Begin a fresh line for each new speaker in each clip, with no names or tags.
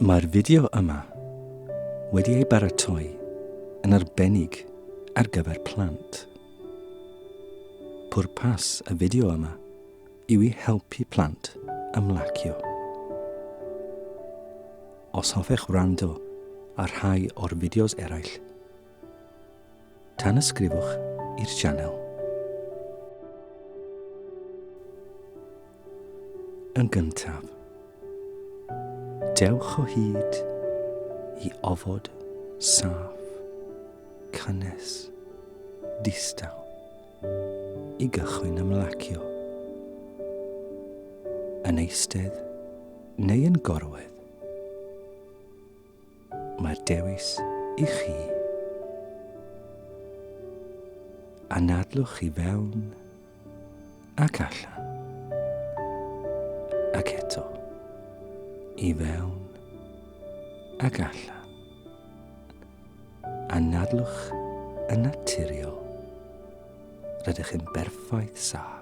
Mae'r fideo yma wedi ei baratoi yn arbennig ar gyfer plant. Pwrpas y fideo yma yw i helpu plant ymlacio. Os hoffech wrando ar rhai o'r fideos eraill, Tanysgrifwch i'r sianel. Yn gyntaf, dewch o hyd i ofod saff, cynnes, distaw i gychwyn ymlacio. Yn eistedd neu yn gorwedd, Mae'r dewis i chi. Anadlwch i fewn ac allan. Ac eto, i fewn ac allan. Anadlwch yn naturiol. Rydych yn berffaith saff.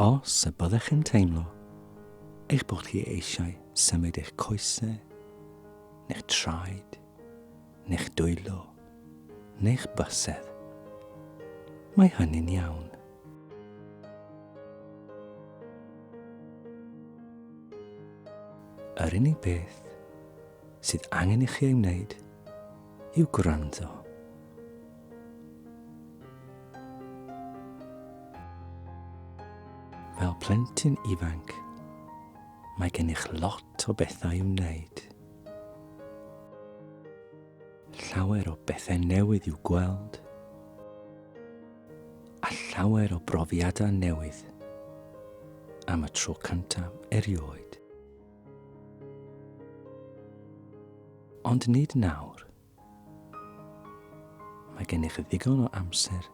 Os y byddech yn teimlo eich bod chi eisiau symud eich coesau, neu'ch traed, neu'ch dwylo, neu'ch bysedd, mae hynny'n iawn. Yr unig beth sydd angen i chi ei wneud yw gwrando. Fel plentyn ifanc, mae gennych lot o bethau i'w wneud. Llawer o bethau newydd i'w gweld, a llawer o brofiadau newydd am y tro cyntaf erioed. Ond nid nawr. Mae gennych ddigon o amser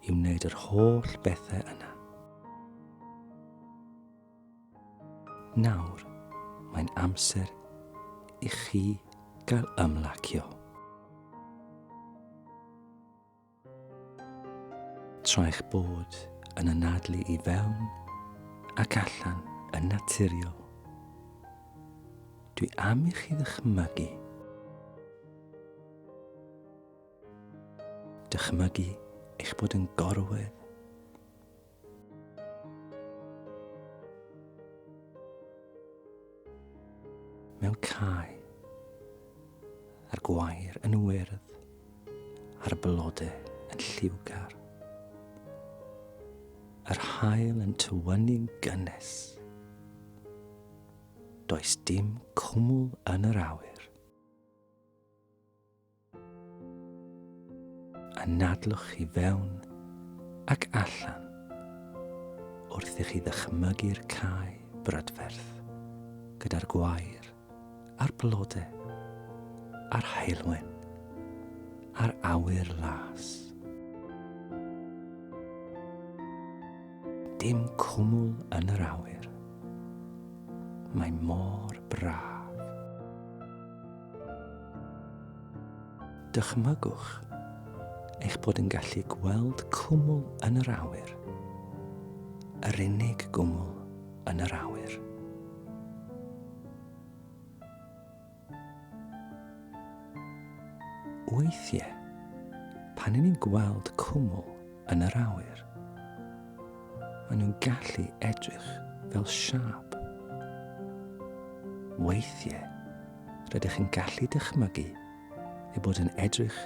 i wneud yr holl bethau yna. Nawr, mae'n amser i chi gael ymlacio. Tra eich bod yn anadlu i fewn ac allan yn naturiol, dwi am i chi ddychmygu. Dychmygu eich bod yn gorwedd mewn cae, a'r gwair yn wyrdd, a'r blode yn lliwgar. Yr haul yn tywynnu'n gynnes. Does dim cwmwl yn yr awyr. Anadlwch i fewn ac allan wrth i chi ddychmygu'r cae brydferth gyda'r gwair a'r blode a'r heulwen a'r awyr las. Dim cwmwl yn yr awyr. Mae mor braf. Dychmygwch eich bod yn gallu gweld cwmwl yn yr awyr, yr unig gwmwl yn yr awyr. Weithiau, pan ni'n gweld cwmwl yn yr awyr, maen nhw'n gallu edrych fel siâp. Weithiau, rydych yn gallu dychmygu ei bod yn edrych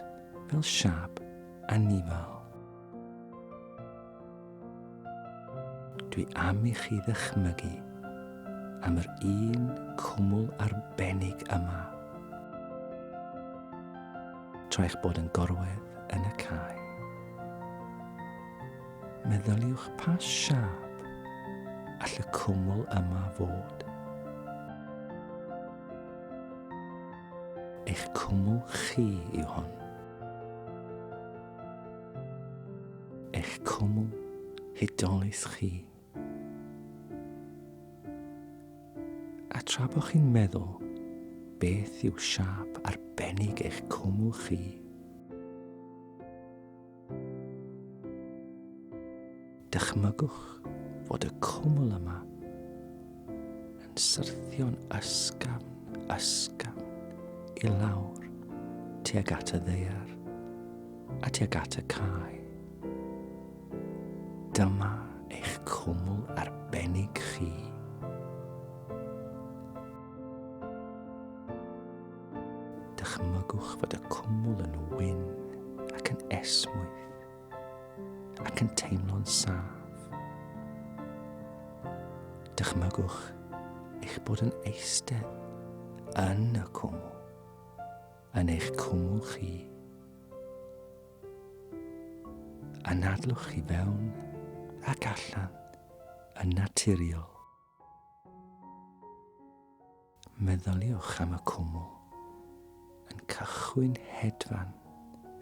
fel siâp anifal. Dwi am i chi ddychmygu am yr un cwmwl arbennig yma. Tra eich bod yn gorwedd yn y cae. Meddyliwch pa siâp all y cwmwl yma fod? Eich cwmwl chi yw hon. Eich cwmwl hudolus chi. A tra bod chi'n meddwl beth yw siâp arbennig eich cwmwl chi, dychmygwch fod y cwmwl yma yn syrthio'n ysgafn, ysgafn i lawr tuag at y ddaear a tuag at y cae. Dyma eich cwmwl arbennig chi. Dychmygwch fod y cwmwl yn wyn ac yn esmwyth ac yn teimlo'n saff. Dychmygwch eich bod yn eistedd yn y cwmwl, yn eich cwmwl chi. Anadlwch i fewn ac allan yn naturiol. Meddyliwch am y cwmwl yn cychwyn hedfan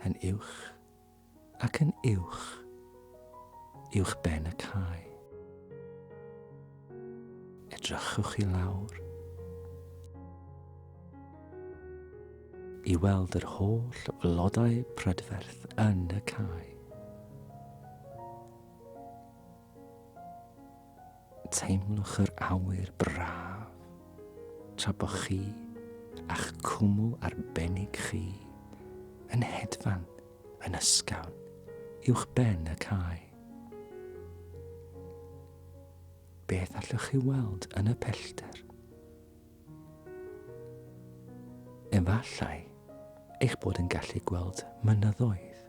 yn uwch ac yn uwch uwch ben y cae. Edrychwch i lawr i weld yr holl flodau prydferth yn y cae. Teimlwch yr awyr braf tra bo chi a'ch cwmwl arbennig chi yn hedfan yn ysgafn uwch ben y cae. Beth allwch chi weld yn y pellter? Efallai eich bod yn gallu gweld mynyddoedd.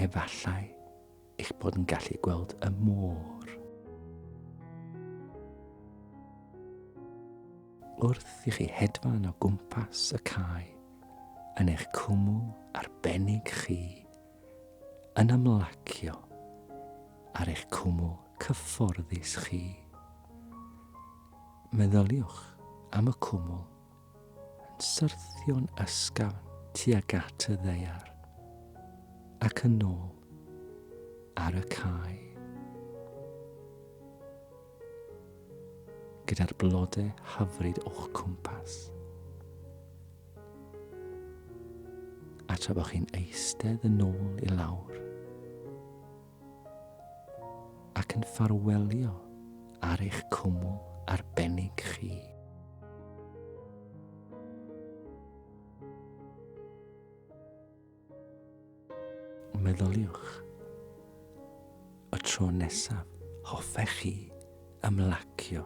Efallai eich bod yn gallu gweld y môr. Wrth i chi hedfan o gwmpas y cae yn eich cwmwl arbennig chi, yn ymlacio ar eich cwmwl cyfforddus chi. Meddyliwch am y cwmwl yn syrthio'n ysgafn tuag at y ddaear ac yn ôl ar y cae. Gyda'r blodau hyfryd o'ch cwmpas. A tra bod chi'n eistedd yn ôl i lawr ac yn ffarwelio ar eich cwmwl arbennig chi. Meddyliwch, y tro nesaf hoffech chi ymlacio,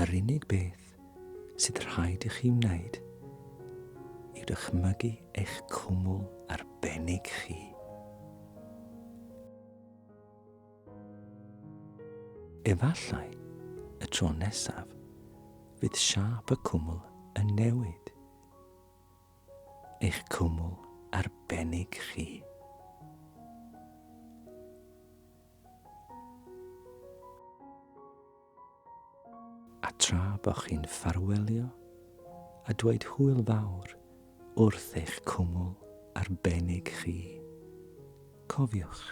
yr unig beth sydd rhaid i chi wneud yw dychmygu eich cwmwl arbennig chi. Efallai y tro nesaf fydd siâp y cwmwl yn newid. Eich cwmwl arbennig chi. A tra bo chi'n ffarwelio a dweud hwyl fawr wrth eich cwmwl arbennig chi, cofiwch,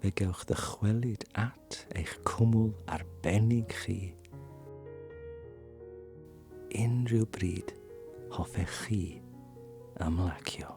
fe gewch ddychwelyd at eich cwmwl arbennig chi unrhyw bryd hoffech chi ymlacio.